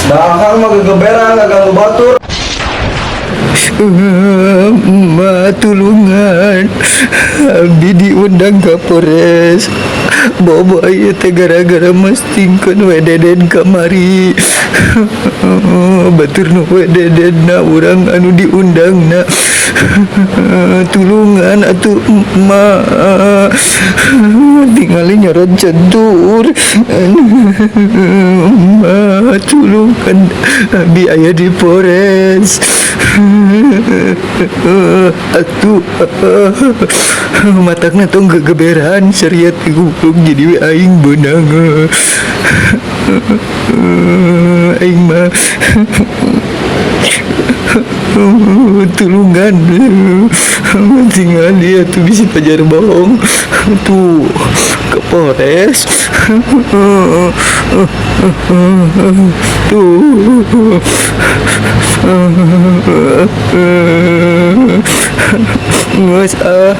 Da akang mah gegeberan ngaganggu batur. Ma, tulungan, abdi diundang ke Polres. Bobo ieu teh gara-gara mastingkeun we Deden kamari. Batur nu we Deden na, urang anu diundangna. Tulungan atuh, Ma, tingali nyorot centur. Ma, tulungan, abdi aya di Polres atuh. Matakna tong gegeberan syariat, goblok, jadi we aing beunang. Aing mah tulungan, tingali atuh, bisa pajar bohong tuh ke Polres tuh. Geus ah.